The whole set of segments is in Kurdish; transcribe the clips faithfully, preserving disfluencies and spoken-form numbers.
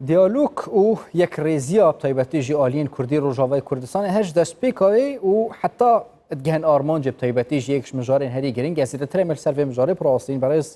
Diyalog û yekrêziya bi taybetî jî aliyên Kurdî Rojavayê Kurdistanê her ji destpêka wê û heta digehin armancê bi taybetî jî yek ji mijarên herî giring e. Zêdetir em ê li ser vê mijarê bi rastîn berêz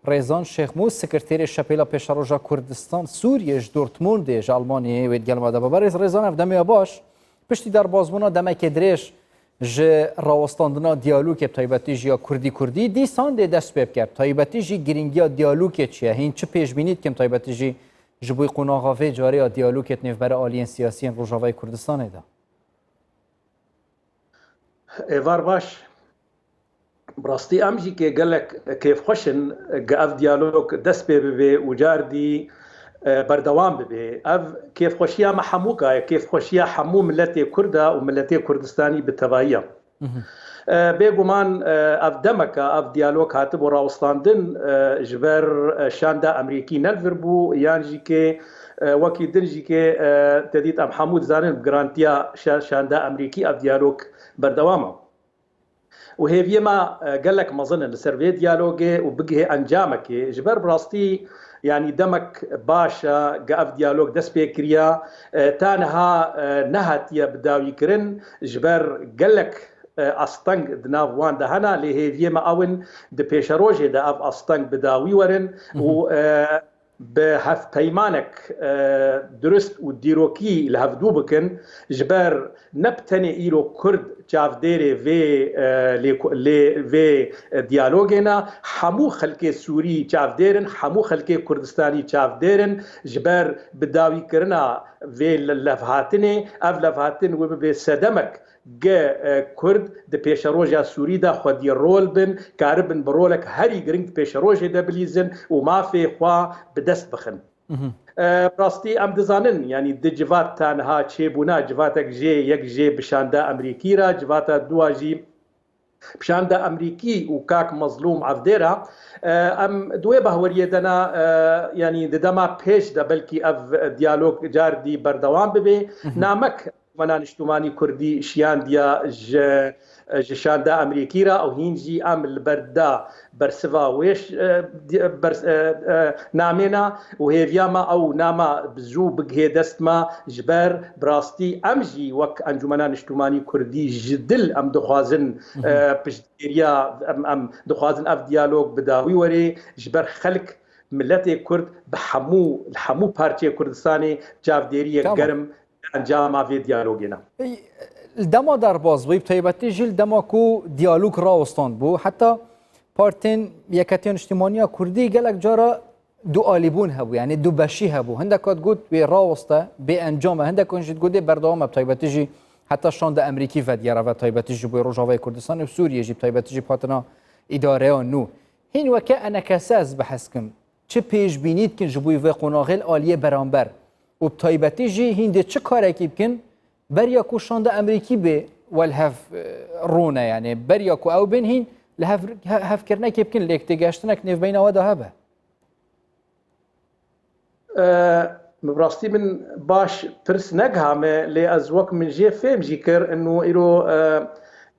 Rêzan Şêxmûs, sekreterê Şepêla Pêşeroja Kurdistan Sûriyê ji Dortmundê ji Almanyayê wê digel me de be. Berêz Rêzan, ev demê ya baş. Piştî derbazbûna demekê dirêj ji rawestandina diyalogê bi taybetî jî ya Kurdî-Kurdî, dîsan dê dest pê bike. Bi taybetî jî girîngiya diyalogê çi ye? Hîn çi pêşbînî dikin bi taybetî jî ji bo qonaxa vê carê ya diyalogê di nêvbera aliyên siyasiyên Rojavayê Kurdistanê de? Êvar baş. Bi rastî em jî kê gelek kêfxweş in, ge ev diyalog dest pê bibe û cardî, e, berdewam bibe. Ev kêfxweşiya me hemûka ye, kêfxweşiya hemû miletê Kurd e û miletê Kurdistanî bi tevayî ye. E, bêguman, e, ev demeka, ev diyalog hatibû rawestandin, e, ji ber, e, şanda Amerîkî ne li vir bû, yan jî kê, e, wekî din jî kê, e, te dît em hemû dizanin bi girantiya şa-, şanda Amerîkî ev diyalog berdewam e. Û hêviyê me, e, gelek mezin in li ser vê diyalogê û bigihê encamekê. Ji ber bi rastî, yanî demek baş e, ge ev diyalog dest pê kiriya, e, ta niha, e, nehatiye bidawîkirin, ji ber gelek, e, asteng di nav wan de hene, lê hêviyê me ew in di pêşerojê de ev asteng bi dawî werin û, e, bi hevpeymanek, e, durist û dîrokî li hevdû bikin, ji ber ne bi tenê îro Kurd çavdêrê vê, e, lê, lê vê, e, diyalogê ne, hemû xelkê Sûrî çavdêr in, hemû xelkê Kurdistanî çavdêr in, ji ber bidawîkirina vê le-, levhatinê, ev levhatin wê bibe sedemek ge, e, Kurd di pêşeroja Sûrî de xwedî rol bin, karibin bi rolek herî giring di pêşerojê de bilîzin û mafê xwe bi dest bixin. Mhm. E, bi rastî em dizanin, yanî di civat taniha çêbûna civatek jê, yek jê bi şanda Amerîkî re, civata dua jî bi şanda Amerîkî û kak Mezlûm Evdê re. E, em di wê bahweriyê de ne, e, yanî di dema pêş de belkî ev diyalog cardî berdewam bibe. Mhm. Namek Encûmena Niştimanî Kurdî şiyandiya ji, ji şanda Amerîkî re û hîn jî em li ber da bersiva wê ş-, e, di-, bers-, e, e, namê ne û hêviya me ew nama bi zû bigihê dest me, ji ber bi rastî em jî wek Encûmena Niştimanî Kurdî ji dil em dixwazin, Mhm. e, piştgiriya, em, em dixwazin ev diyalog bi dawî were, ji ber xelk, miletê Kurd bi hemû, li hemû parçeyê Kurdistanê çavdêriyek Tamam. germ encama vê diyalogê ne. Ey, li dema derbas bû, bi taybetî jî li dema ku diyalog rawestan bû, heta partên Yeketiya Niştimaniya Kurdî gelek cara dualîbûn hebû, yanî dubeşî hebû. Hindeka digot wê raweste, bê encam e. Hindekan jî digot dê berdewam e, bi taybetî jî heta şanda Amerîkî vediye re, ve taybetî jî bo Rojavayê Kurdistanê û Sûriyê jî, bi taybetî jî bi hatina îdareya nû. Hîn weke enekese ez behs kim. Çi pêşbînî dikin ji bo vê qonaxê li aliyê beramber? Û bi taybetî jî hîn dê çi karekî bikin beriya ku şanda Amerîkî bê we li hev, e, rûne, yanî beriya ku ew bên hîn li hev, he-, hevkirinekê bikin, lêktêgeştinek nêvbeyna we de hebe? E, bi rastî min baş pirs negiha me, lê ez wek min jê fêm jî kir, inu îro, e,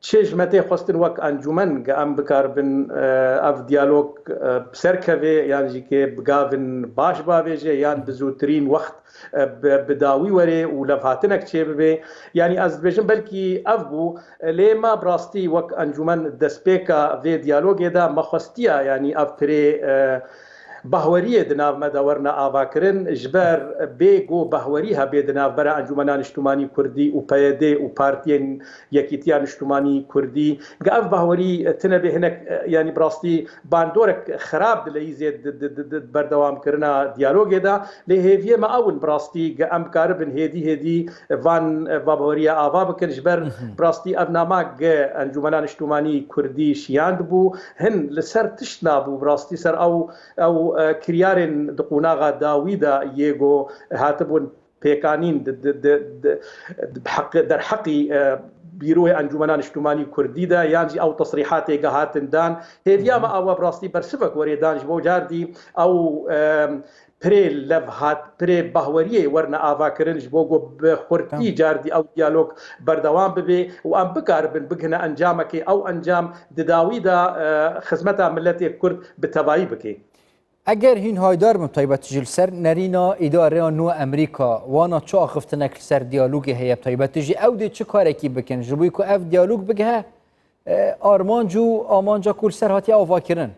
çi ji me tê xwestin wek encûmen, ge em bikaribin, e, ev diyalog, e, bi ser kevê, yan jî kê bi gavin baş bavêje, yan bi zûtirîn wext, e, bi, bi dawî were û levhatinek çêbibe. Yanî ez dibêjim belkî ev bû, e, lê me bi rastî wek encûmen destpêka vê diyalogê de me xwestiya, yanî ev pirê, e, bahweriyê di nav me de werine avakirin, ji ber bê ku bahwerî hebê di navbera Encûmena Niştimanî Kurdî û P Y D û partiyên Yekîtiya Niştimanî Kurdî, ge ev bahwerî tine bê hinek, e, yanî bi rastî bandorek xirab dileyîzê di, di, di, di berdewamkirina diyalogê de, lê hêviyê me ew in bi rastî ge em bikaribin hêdî hêdî van, e, bahweriya ava bikin, ji ber Mhm. bi rastî ev nama ge Encûmena Niştimanî Kurdî şiyandibû, hin li ser tişt nabû, bi rastî ser ew, ew, e, kiryarên di qonaxa dawî de yê ku hatibûn pêkanîn di, di, di, di, di bi heq-, derheqî, e, bîroyê Encûmena Niştimanî Kurdî de, yan jî ew tesrîhatê ge hatin dan. Hêviya me awa bi rastî bersivek werê dan ji bo cardî ew, e, pirê levhat, pirê bahweriyê werine avakirin ji bo ku bi xurtî Tamam. cardî ew diyalog berdewam bibe û em bikaribin bigihine encamekê, ew encam di dawî de, e, xizmeta miletê Kurd bi tevayî bike. Eger hîn haydar bin taybet jî li ser nerîna îdareya nû Amerîka, wana çi axiftinek li ser diyalogê heye, taybet jî ew dê çi karekî bikin, ji bo ku ev diyalog bigihe, e, armanc û amanca ku li ser hatiye avakirin?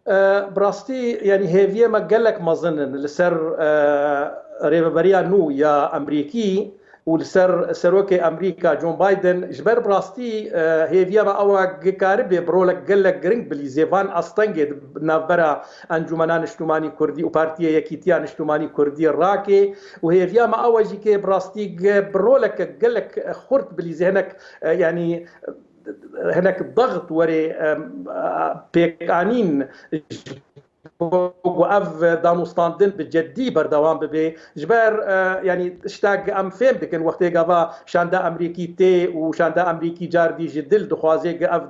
E, bi rastî, yanî hêviyê me gelek mezin in li ser, e, rêveberiya nû ya Amerîkî û li ser serokê Amerîka John Biden. Ji ber bi rastî, e, hêviya me ew e, gikaribê bi rolek gelek giring bilîzê van astengê di navbera Encûmena Niştimanî Kurdî û Partiya Yekîtiya Niştimanî Kurdî rakê û hêviya me ew e jî kê bi rastî gi-, bi roleke gelek xurt bilîzê hinek, e, yanî hinek daxt were, em, pêkanîn ji bo ku ev danûstandin bi ceddî berdewam bibe. Ji ber, e, yanî tiştek em fêm dikin, wextê gava şanda Amerîkî tê û şanda Amerîkî cardî ji dil dixwaze ku ev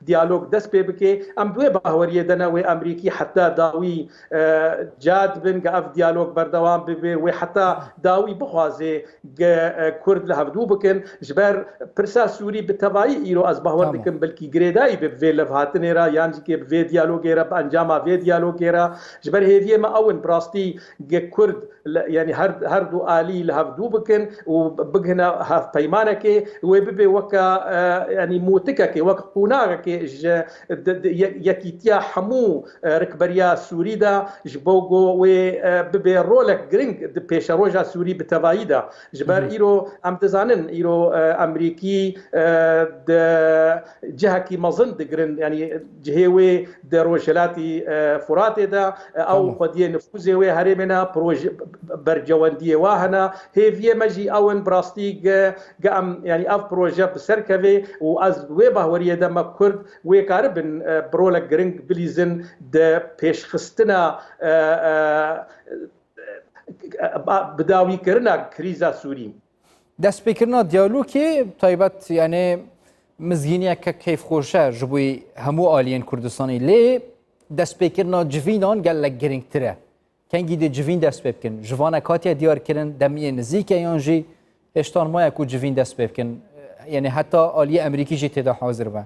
diyalog dest pê bike. Em di wê bahweriyê de ne wê Amerîkî heta dawî, e, ca dibin ku ev diyalog berdewam bibe, wê heta dawî bixwaze ge, e, Kurd li hevdû bikin. Ji ber pirsa Sûrî bi tevayî îro ez bawer Tamam. dikim belkî girêdayî be bi vê levhatinê re, yan jî kê bi vê diyalogê re, bi encama vê diyalogê re. Ji ber hêviyê me ew in bi rastî ge Kurd li, yanî her, her du alî li hevdû bikin û bigihine hevpeymanekê, wê bibe weke, e, yanî mûtikekê, weke qûnaxekê ji di, di, ye-, yekîtiya hemû, e, rikberiya Sûrî de, ji bo ku wê, e, bibe rolek giring di pêşeroja Sûrî bi tevayî de. Ji ber Hı hı. îro em dizanin, îro, e, Amerîkî, e, di cihekî mezin digirin, yanî cihê wê di rojhilatî, e, Furatê de, e, ew Tamam. xwediyê nifûzê wê herêmê ne, proje, bercewendiyê wa hene. Hêviyê me jî ew in bi rastî ge, ge em, yanî ev proje bi ser kevê û ez wê bahweriyê de me Kurd wê karibin, e, bi rolek giring bilîzin di pêşxistina, e, e, e, bidawîkirina krîza Sûrî. Destpêkirina diyalogê taybet, yanî mizgîniyeke keyfxweş e ji bo hemû aliyên Kurdistanê, lê destpêkirina civînan gelek girîngtir e. Kengî dê civîn dest pê bikin? Ji vanek hatiye diyarkirin, demiyê nizîk e yan jî hêştan maye ku civîn dest pê bikin? Yanî heta aliyê Amerîkî jî tê de hazir be?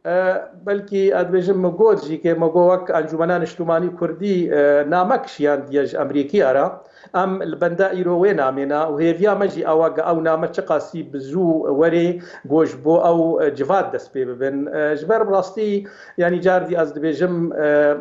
E, belkî ez dibêjim, min got jî kê, min got wek Encûmena Niştimanî Kurdî, e, name kişiyandiye ji Amerîkiya re. Em li benda îro wê namê ne û hêviya me jî ew e, ge ew name çiqasî bi zû werê, go ji bo ew, e, civat dest pê bibin. E, ji ber bi rastî, yanî cardî ez dibêjim, e,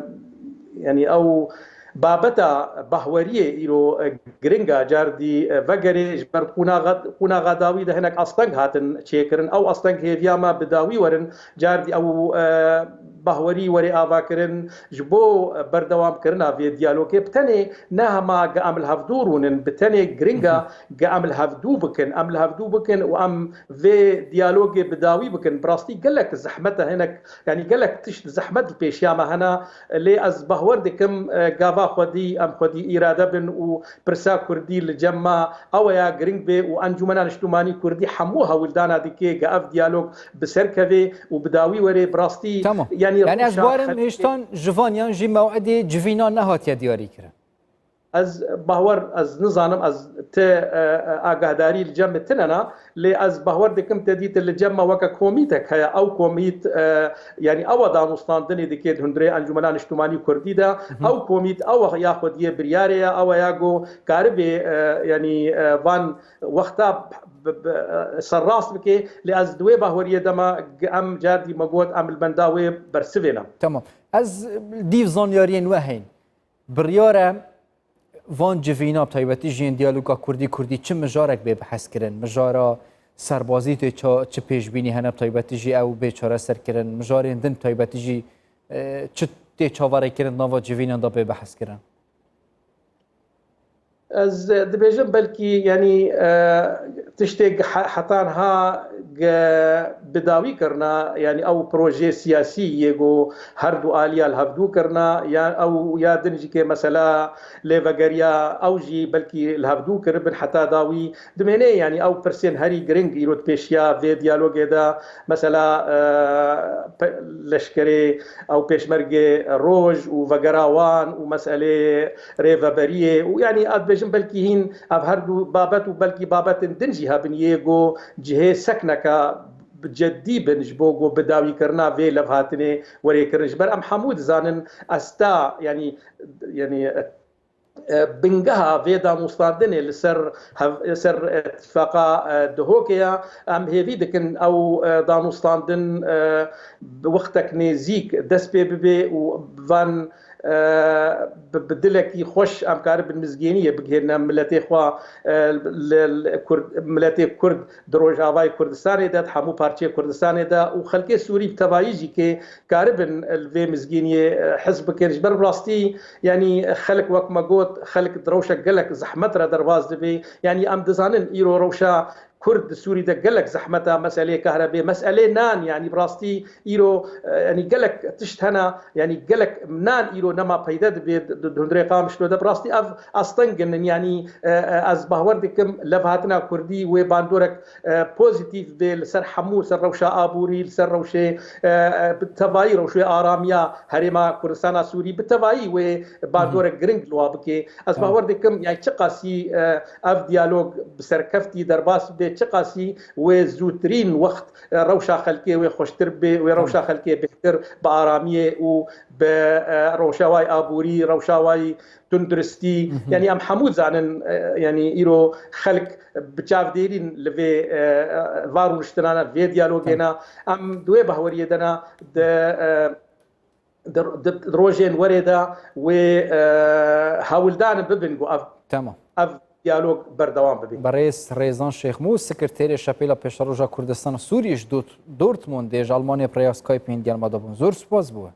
yanî ew babeta bahweriyê îro, e, giring e, cardî, e, vegerê, ji ber qûnaxa, qûnaxa dawî de hinek asteng hatin çêkirin. Ew asteng hêviya me bi dawî werin, cardî ew, e, bahwerî were avakirin, ji bo berdewamkirina vê diyalogê. Bi tenê ne hema ge em li hevdû rûnin, bi tenê giring e Hı hı. ge em li hevdû bikin, em li hevdû bikin û em vê diyalogê bi dawî bikin. Bi rastî gelek zehmet e hinek, yanî gelek tişt zehmet li pêşiya me hene. Lê ez bahwer dikim, e, gava xwedî, em xwedî îrade bin û pirsa Kurdî li cem me ew ya giring bê û Encûmena Niştimanî Kurdî hemû hewldana dike ge ev diyalog bi ser kevê û bi dawî were. Bi rastî, Tamam. yanî Yani ez rewşa barim xelkê hêştan ji van yan jî mew'edê civîna nehatiye diyarî kirin. Ez bahwer, ez nizanim, ez ti, e, e, agahdarî li cem min tine ne, lê ez bahwer dikim te dît li cem me weke komîtek heye. Ew komît, e, yanî ew e danûstandinê dike di hundirê Encûmena Niştimanî Kurdî de. Hı hı. Ew komît, ew e ya xwediyê biryarê ye, ew e ya ku karibê, e, yanî, e, van wexta b-, b-, b-, serrast bike, lê ez di wê bahweriyê de me, g-, em cardî me got, em li benda wê bersivê ne. Tamam. Ez dîv zanyariyên we heyîn. Biryar e van civîna, bi taybetî jî yên diyaloga Kurdî-Kurdî çi mijarek bê bihezkirin? Mijara serbazî tê ça-, çi pêşbînî hene, bi taybetî jî ew bê çareserkirin? Mijarên din, bi taybetî jî, e, çi tê çaverêkirin di nava civînan de bê bihezkirin? Ez dibêjim belkî, yanî, e, tiştê ge-, he-, heta niha ge-, bi dawî kirina, yanî ew projeyê siyasî yê ku her du aliya li hevdû kirina, ya ew ya din jî kê mesela lêvegeriya ew jî belkî li hevdû kiribin heta dawî. Dimêne, yanî ew pirsên herî giring îro di pêşiya vê diyalogê de, mesela, e, pe-, leşkerê ew pêşmergê roj û vegera wan û meseleyê rêveberiyê û, yanî, ez dibêjim belkî hîn ev her du babet û belkî babetên din jî hebin yê ku cihê sekneke ceddî bin ji bo ku bi dawîkirina vê levhatinê werê kirin. Ji ber em hemû dizanin esta, yanî, yanî, e, bingeha vê danûstandinê li ser hev-, ser, e, tifaqa, e, Duhokê ya. Em hêvî dikin ew, e, danûstandin, e, bi wextek nêzîk dest pê bibe û van, e, bi, bi dilekî xweş em karibin mizgêniyê bigihêrine miletê xwe, e, li, li Kurd, miletê Kurd di Rojavayê Kurdistanê de, di hemû parçeyê Kurdistanê de û xelkê Sûrî bi tevayî jî kê karibin li vê mizgîniyê, e, hez bikin. Ji ber rastî, yanî xelk wek me got, xelk di rewşek gelek zehmet re derbas dibe. Yanî em dizanin îro rewşa Kurd di Sûrî de gelek zehmet e, meseleyê kahrebê, meseleyê nan, yanî bi rastî îro, e, yanî gelek tişt hene, yanî gelek nan îro nema peyde dibe di, di hundirê Qamişlo de. Bi rastî ev asteng in, yanî, e, e, ez bahwer dikim levhatina Kurdî wê bandorek, e, pozîtîf bê li ser hemû, ser rewşa aborî, li ser rewşê, e, e, bi tevayî rewşê aramiya Herêma Kurdistana Sûrî, bi tevayî wê bandorek giring li wa bike. Ez Tamam. bawer dikim, yani çiqasî, e, ev diyalog bi serkeftî derbas bibe, çiqasî wê zûtirîn wext, e, rewşa xelkê wê xweştir bibe, wê Tamam. rewşa xelkê bêhtir bi aramiyê û bi, e, rewşa wayî aborî, rewşa wayî tunduristî, Mhm. yani em hemû zanin, e, yani îro xelk bi çavdêrîn li vê, e, e, va rûniştinana vê diyalogê Tamam. na, em di wê bahweriyê de na, di, e, di, di, di rojên werê de wê, e, hewldan bibin ku ev, Tamam. ev diyalog berdewam bibe. Berêz Rêzan Şêxmû, sekreterê Şepêla Pêşeroja Kurdistana Sûriyê ji Dort-, Dortmundê ji Almanyê bi rêya Skypeê hîn digel me de bûn. Zor spas bo we.